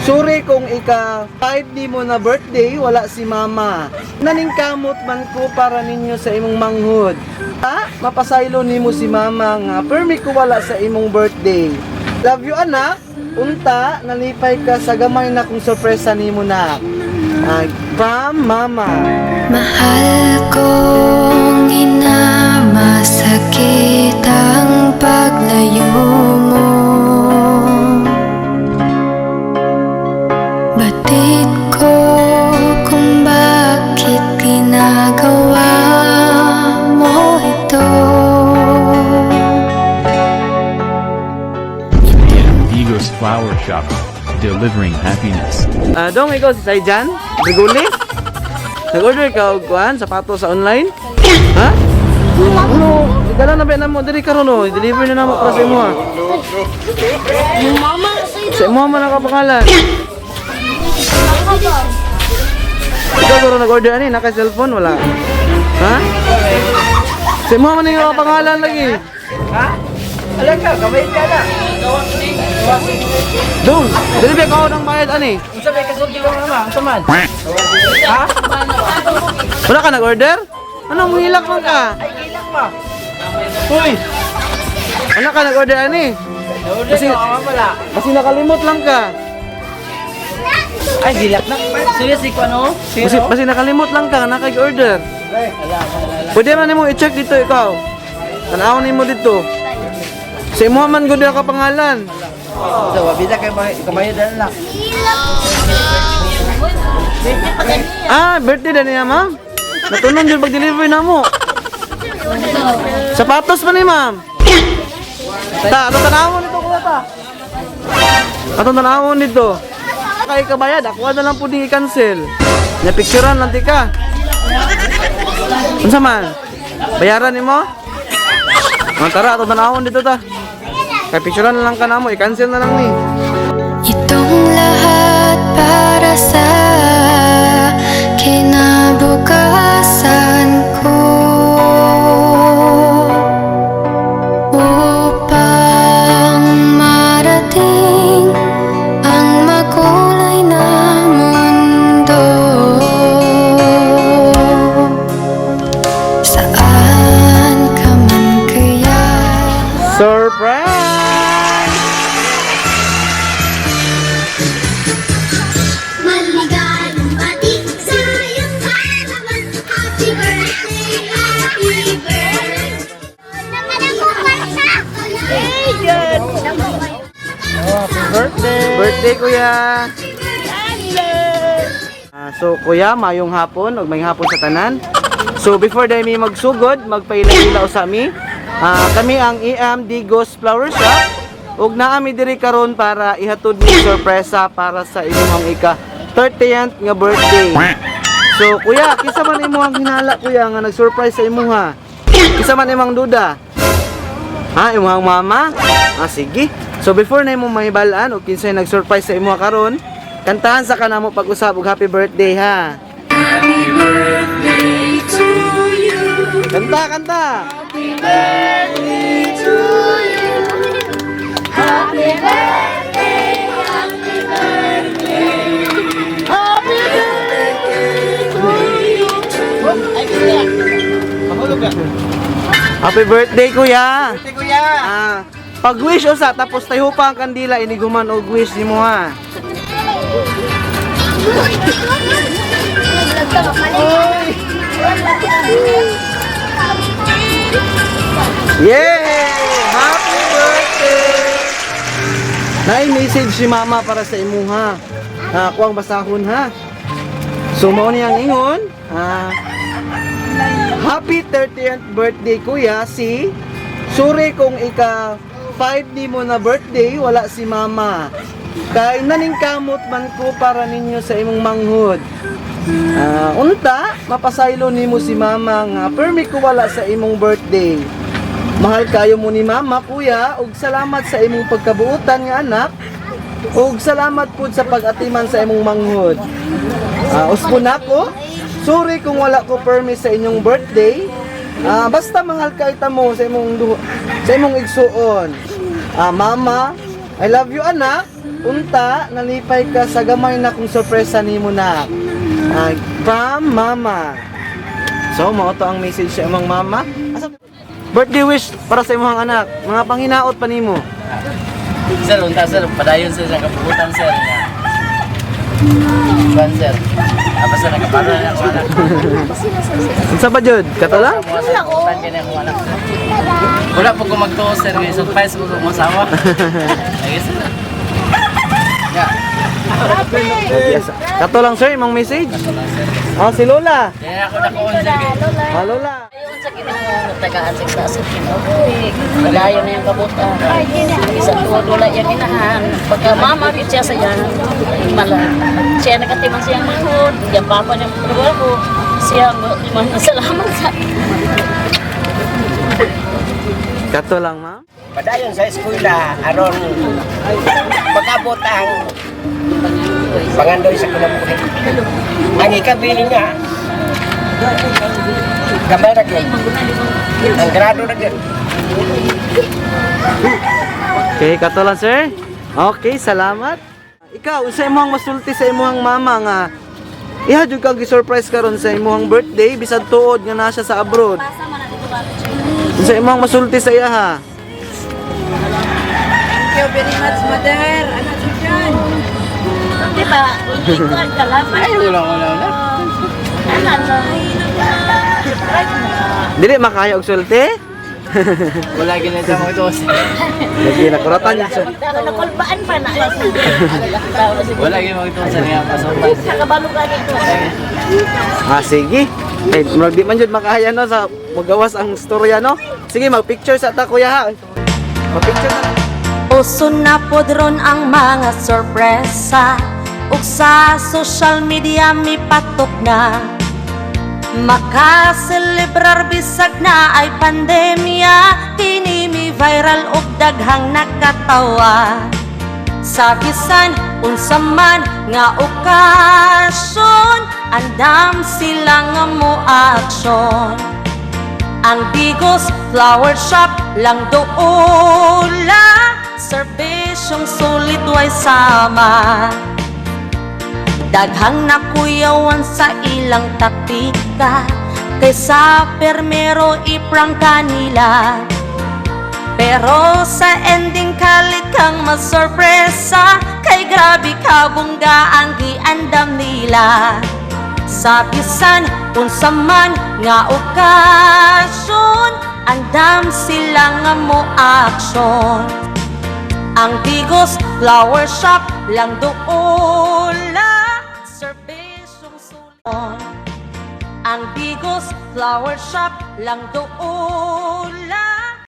Sorry kung ika 5 nimo na birthday, wala si mama. Naningkamot man ko para ninyo sa imong manghod. Ha? Mapasaylo nimo si mama nga permi ko wala sa imong birthday. Love you, anak. Unta, nalipay ka sa gamay na kong sorpresa nimo na. From mama. Mahal kong ina, masakit ang paglayo mo. Batid ko kung bakit ginagawa mo ito. Digos Flower Shop, delivering happiness. Ah, dong, ikaw si Saijan? Briguli? Nag-order ka og kuan sapatos sa online? Ha? Ano? Dala na ba na mo diri karon, no? Deliver na namo para sa imo, ha. Mama. Sa imo man nakapangalan. Ikaw guro nag-order ani naka cellphone wala? Ha? Sa imo man yung pangalan lagi. Ha? Alam ka, kamay ka na. Dong, dili ba ka ng bayad ani? Unsa may kasulti ko, mama? Unsa man? Ha? Wala ka nag-order? Ano, muhilak man ka? Ay, gilak ma. Uy! Wala ka nag-order ani? Order Kasi- ka mama wala. Kasi nakalimot lang ka. Ay, gilak na. Seriously ko ano? Kasi nakalimot lang ka, nakag-order. Pwede man nimo i-check dito ikaw. Tanawon nimo dito. Sa imo man gud ka pangalan. So, wabida kay kamayo dala lang. Ah, birthday na niya, ma'am. Natunon jud pag-deliver na mo. Sapatos pa ni ma'am. Ta, ato tanawon nito kuya ta. Ato tanawon dito. Kay kabayad, ako na lang pud i-cancel. Nya picturean lang ti ka. Unsa man? Bayaran nimo? Ah, tara, ato tanawon dito ta. Kay picturean na lang ka namo, i-cancel na lang ni. Itong lahat para sa kinabukasan ko, upang marating ang makulay na mundo. Saan ka man kaya? Surprise! Maligayang bati sa iyong kaalaman. Happy birthday, happy birthday. Birthday! Birthday, kuya! Ah, so kuya, mayong hapon ug mayong hapon sa tanan. So before dahil mi magsugod, magpaila-ila usa mi. Ah, kami ang EM Digos Flower Shop ug naa mi diri karon para ihatod ni sorpresa para sa imong ika 30th nga birthday. So kuya, kinsa man imong hinala, kuya, nga nag-surprise sa imuha? Kinsa man imong duda? Ha, imong mama? Ah, sige. So before na imong mahibalaan o kinsay nag-surprise sa imuha karon, kantahan sa kanamo pag-usab og happy birthday ha. Happy birthday to you. Kanta, kanta. Happy birthday, kuya. Birthday, kuya. Ah, pag-wish usa tapos tayo pa ang kandila iniguman og wish nimo ha. Yay! Happy birthday! Naay message si mama para sa imuha. Ah, ako ang basahon ha. So mao ni ang ingon. Ah, happy 30th birthday, kuya, si sorry kung ika 5 nimo na birthday, wala si mama. Kay naningkamot man ko para ninyo sa imong manghod. Ah, unta, mapasaylo nimo si mama nga permi ko wala sa imong birthday. Mahal kayo mo ni mama, kuya, ug salamat sa imong pagkabuotan nga anak. Ug salamat pud sa pag-atiman sa imong manghod. Ah, uspo na ko. Sorry kung wala ko permi sa inyong birthday. Ah, basta mahal kay ta mo sa imong igsuon. Ah, mama, I love you, anak. Unta, nalipay ka sa gamay na kong sorpresa nimo na. From Mama. So, mao to ang message sa imong mama. Birthday wish para sa imong anak. Mga panginaot pa nimo. Sir, unta sir, padayon sir sa kabubutan sir. Kuan sir. Apa sir nakaparo na ako anak. Unsa pa jud? Kato lang? Wala ko. Anak. Wala po ko magtuo sir, ngay surprise ko sa mga asawa. Ay sir. Ya. Yes. Kato lang sir, imong message. Ah, si Lola. Kaya ako nakuon sir. Ah, Lola. Ayun sa Ginoo, tagaan sa taas sa Ginoo. Padayon na yung kabutan. Isa tuod wala yung inahan. Pagka mama gid siya sa yan, mala. Siya nakatiman siyang manghod, yung papa niya trabaho. Siya mo salamat sa Kato lang, ma'am. Padayon sa eskwela aron makabot ang pangandoy sa kinabuhi. Ang ikabili niya, gamay ra gyud. Ang grado ra gyud. Okay, kato lang sir. Okay, salamat. Ikaw, unsa imong masulti sa imong mama nga iha jud kag gi-surprise karon sa imong birthday bisan tuod nga naa siya sa abroad. Unsa imong masulti sa iya ha? Thank you very much, Mother. Ano siya? Di ba? Hindi ko ang kalaban. Ay, wala wala wala. Ano lang. Dili makaya og sulti? Wala gina siya magtuo sir. Lagi na kuratan jud siya. Nakulbaan pa na. Wala gina magtuo sir nga pa-surprise. Nakabalo ka nito. Ah, sige. Eh, murag di man jud makaya no sa magawas ang storya no. Sige, mag-picture sa ta kuya ha. Mag-picture na. Uso na pod ron ang mga sorpresa ug sa social media mipatok na. Makaselebrar bisag na ay pandemya, kini mi viral ug daghang nakatawa. Sa bisan unsa man nga okasyon, andam sila nga mo aksyon. Ang Digos Flower Shop lang doula, serbisyong sulit way sama. Daghang nakuyawan sa ilang taktika, kaysa permero iprangka nila. Pero sa ending kalit kang masorpresa, kay grabe kabongga ang giandam nila. Sa bisan unsa man nga okasyon, andam sila nga mo aksyon. Ang Digos Flower Shop lang doula, serbisyong sulon. Ang Digos Flower Shop lang doula.